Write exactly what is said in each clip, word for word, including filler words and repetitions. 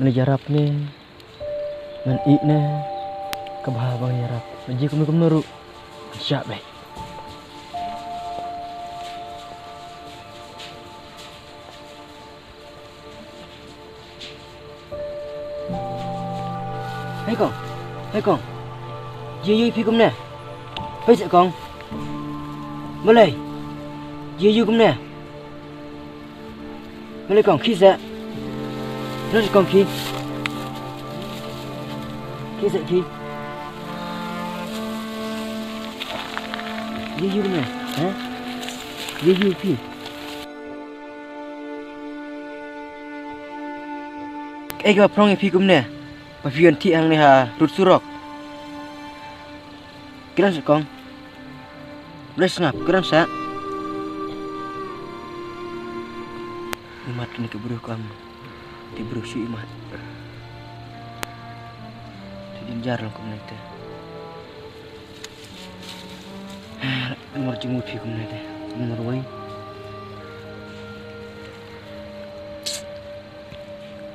Ngan ïarap ne ngan ïeh ne, ka bha ba ngan ïarap. Ba jia kumno kumno ruh ngan shah beit. Hei kong, hei kong. Jia ïohi phi kumne? Peit seh kong. Balei jia ïohi kumne? Balei kong, khie seh. Balei seh kong, khie. Khie seh, khie. Jia ïohi kumne, ha? Jia ïohi phi. Kaei kaba phrong ïa phi kumne ba phi wan thiah hangne ha rud surok? Kren seh kong. Balei sngap, kren seh. Imat kane ka briew kam. Te briew shu imat. Te jynjar lang kumne te. Namar jingmut phi kumne te. Namar wei.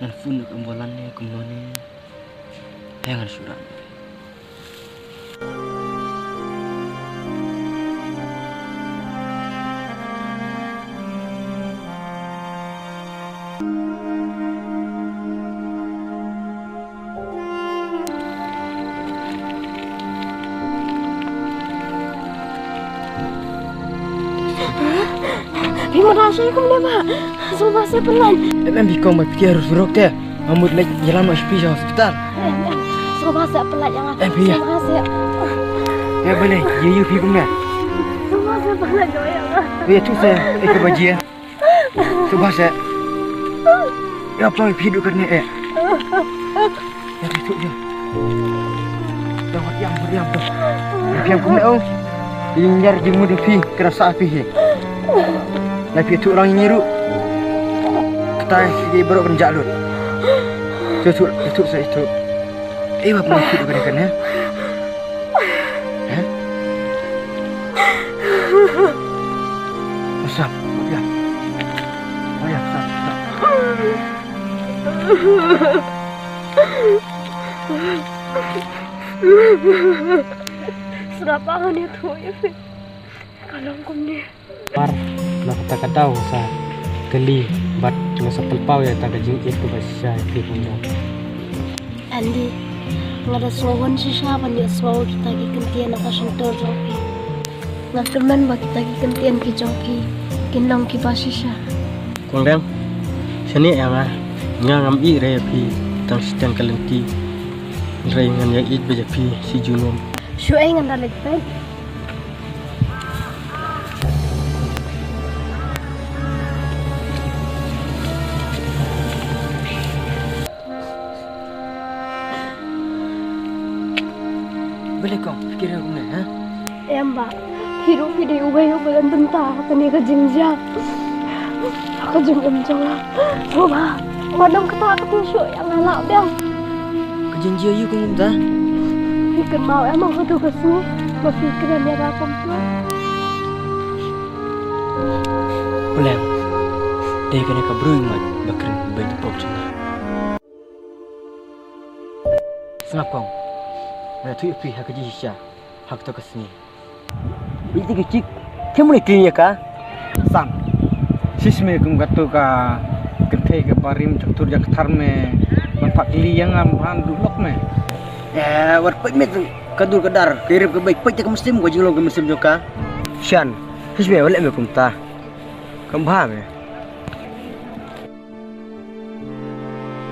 Ngan phone da ka ambulance ne kumno ne. Te ngan shu ran. Phi mut ha sha kumne ba. Sngewbha seh pynlait. Em, em, phi kong ba phi tiar surok te. Nga mut leit ïalam noh sha phi sha hospital. Em, em. Sngewbha seh pynlait ïa nga. Em, phi ïa. Sngewbha seh. Ïa balei jia ïohi phi kumne? Sngewbha seh pynlait ïa nga. Ïa tu seh, eh, kaba jia. Sngewbha seh. Ïa phi duh katne eh. Ïa tu tu ïa. Dah wat ïam, wat ïam tu. Ïa phi kumne ong. Jynjar jingmut phi kra sa phi hi. Na phi tu rang nyiru. Kata ki baroh kan jah lut. Tu tu tu seh tu. Eh, wat phi duh katne kan eh. Eh? Usap, ya. Oh ya, usap, usap. Sngap, ba ngan ïathuh ïa phi. Ka long kumne. Mar, na kata ka daw nga sa kylli bad nga sa pynpaw ïa kata ka jingïeit kaba shisha ïa phi kumno. Andy, nga da sngew wan shisha ban ïohsngew kita ki kyntien na ka shyntur jong phi. Nga kyrmen ba kita ki kyntien ki jong phi kin long kiba shisha. Kong Deng, shaniah ïa nga, nga ngam ïeit re ïa phi tang shiteng ka lynti. Hynrei ngan ïa ïeit beit ïa phi shi junom. Shu ei, ngan da leit beit. Balei kong, phi kren kumne, ha? Em bah, phi ruh phi dei uwei uba don bynta ha kane ka jingjia. Ha ka jingim jong nga. Sngewbha, wat nym kata kata shuh ïa nga lah biang. Ka jingjia aïu kong kumta? Phi kynmaw em ha katu ka sngi ba phi kren ïa nga kumta? Pleng. Dei kane ka briew imat ba kren beit pop jong nga. Sngap kong. Nga ïathuh ïa phi ha ka jingshisha ha katu ka sngi. Ïa ki chik, kim ne kling ïa ka. San. Shisha me kum katu ka kynthei ka barim chaktur jakthar me. Ban pat kylli ïa nga ban duh lok me. Eh, wat peit me tu ka dur ka dar, ka rep ka beit, peit te ka mynsiem, ka jinglong ka mynsiem jong ka. Shan. Shisha me wat leh me kumta. Kam bha me.